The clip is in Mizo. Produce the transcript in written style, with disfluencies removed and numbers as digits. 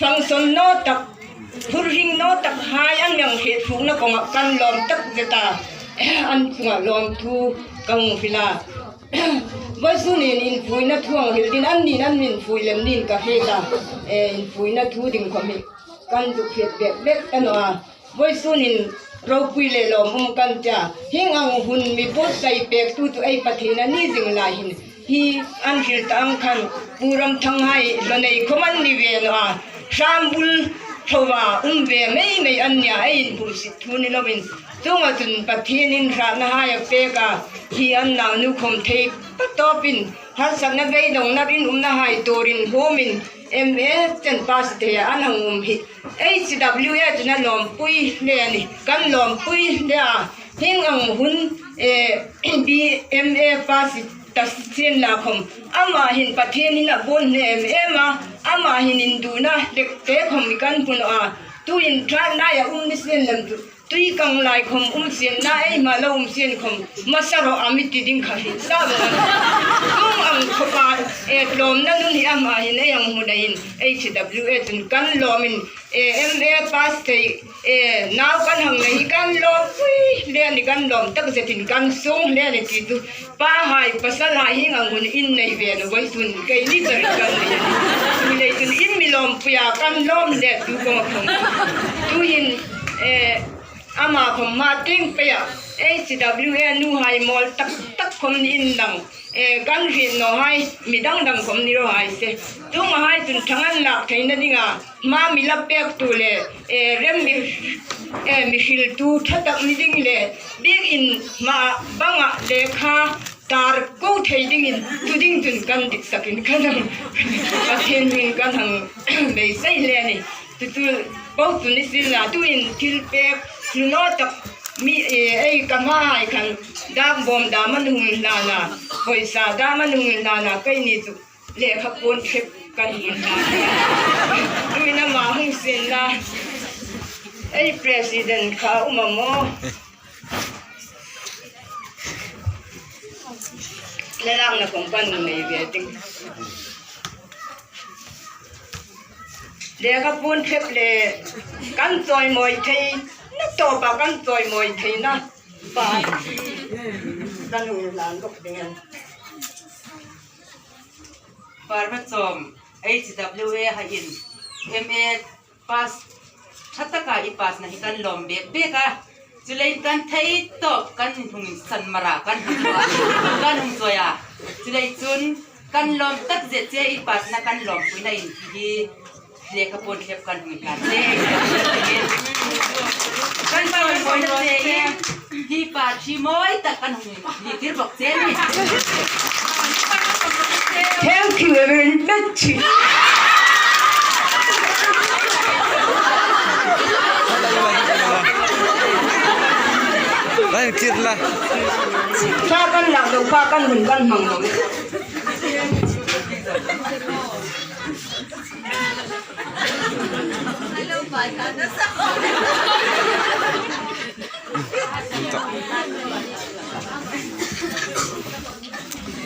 Function no tak phur hring no tak hai an ang hreh thlukna kawngah kan lawm tak zet a, an chungah lawmthu ka hmu hrilh a. Vawisu nen infuihna thu ang hrilh din an nin an min fuih lem nin ka hret a, infuihna thu ding khawm hi kan duk hret bek bek ta nawh a. Vawisu nin ropui leh lawmawm kan tia, heng ang hun mi buatsaih pek tu chu ei Pathian a ni zing lai hin hi an hrilh ta ang khan Pu Ramthanghai hlawnei khawm an ni ve nawh a, Hrambul tho-a um ve mai mai an nia ei inhmuhsit thu ni lovin Chungah chun Pathianin hrahna hai a pek a, hi an nau khawm thei patawpin harsatna beidawngna rinawmna hai turin humin MA chen pass thei a an hang awm hi. HWA chun a lawmpui hle a ni. Kan lawmpui hle a, heng ang hun BMA pass ta sin la khawm. Amahin Pathianin a bun hle em em a, amahin induhna hlek te khawm i kan hmu nawh a, tuin thalnai a um ni sin lem chu. Tui kang lai khawm um sian na ei hma lo um sian khawm hmasa rawh a mi ti ding kha hrih sa vang a ni. Tung ang khawpa e tlawm na nun hi a hma hin ei ang hmun a in HWA chun kan lawm in e MA pass thei e nau kan hang nei hi kan lawm pui hle a ni kan lawm tak zet in kan sung hle a ni ti chu pa hai pasal hai hing ang hun in nei ve lo vai chun kei ni ber kan nei a ni. Tui lei chun in mi lawm pui a kan lawm hle tu kawng a khawm tu hin Eh, ama khawm ma ting pe a HWA nu hai mawl tak tak khawm ni in lang eh kan rin no hai mi dang dang khawm ni ro hai se chung a hai chun thang an lak thei na ding a ma mi la pek tu le eh rem mi eh mi hril tu tha tak ni ding le bik in ma banga lehkha tar ko thei ding in tu ding chun kan dik sak in kan hang Pathian hming kan hang beisei hle a ni. Tutu bo chu ni sin la tu in thil pek hlunaw tak mi ei ka hma ai khan dak bawm da man hung hlan a pawisa da man hung hlan a kei ni chu lehkha pawn thlep kan hung hlan a tuin amah hung sin la ei president kha a awm a maw thlalakna company nei ve ting. Lehkha pun thlep leh kan chawimawi thei na tawpah kan chawimawi thei na pa kan ur hlan bawk ding a ni. Parvachawm HWA ha in MA pass tha taka i pass na hi kan lawm bek bek a, chulei kan thei tawp kan hung in san mara kan hung kan hung chawi a, chulei chun Kan lawm tak zet che i pasna kan lawmpuina in hi lehkha pawn thlep kan hmu hlan che kan lawmpuina che in hi pa thi mawi tak kan hmu ni tir bawk che ni. Thank you very much. Thla kan lak lo kha kan hun kan hmang lo.